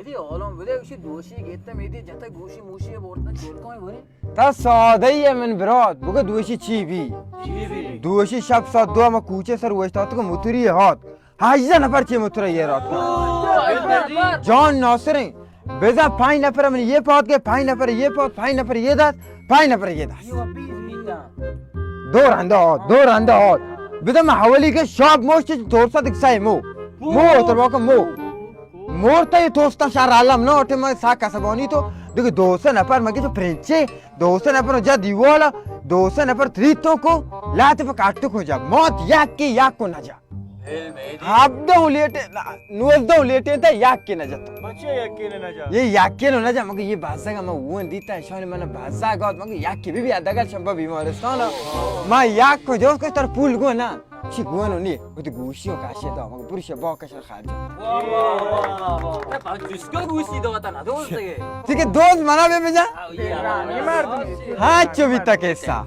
تی حالم بدے، گوشی دوشی گیتا میدی جتا گوشی موشی بورتا چورکا میں بری۔ تا سادہ ہی ہے من برات، بگو دوشی چی بی؟ چی بی؟ دوشی شپ ساعت دو ہم کوچے سر وشتات کو متری ہات۔ ہاجزہ نفر چی مترا یہ رات۔ جان ناصر ہیں۔ بزاں پنج نفر من یہ پات گئے، پنج نفر یہ پات، پنج نفر یہ دات، پنج نفر یہ دات۔ دو رندا ہات، دو رندا ہات۔ بزاں من حوالی کے شاک موشت تورسا دکھ سائے مو۔ مو تر واقع مو۔ مورتا یہ توستا شہر عالم نہ اٹھے، میں سا کسبانی تو دیکھ دو سو نفر مگے تو پرنچے، دو سو نفر جا دیوالا، دو سو نفر تریتوں کو لاتے پہ کاٹو کو جا۔ موت یک کے یک کو نہ جا۔ ہبدہ لیٹے، نوزدہ لیٹے تا یک کے نہ جا تو۔ بچے یک کے نہ جا۔ یہ یک کے نہ جا، مگے یہ بازگا میں وہ دیتا ہے، شان من بازگا، مگے یک کے بھی، بھی ادگل شمبا بیمارستان۔ میں یک کو جو کو تر پول گو نا۔ چی گوانو نی، وتی گوشی و کاشی دا، مگه برو شبا کشر خارج۔ واہ، واہ، واہ، واہ، واہ۔ اے با جسکا گوشی دا وطن، دوست دیگه۔ دیگه دوست منا بے بجا۔ آ، یہ ہاں، چو بیتا کیسا۔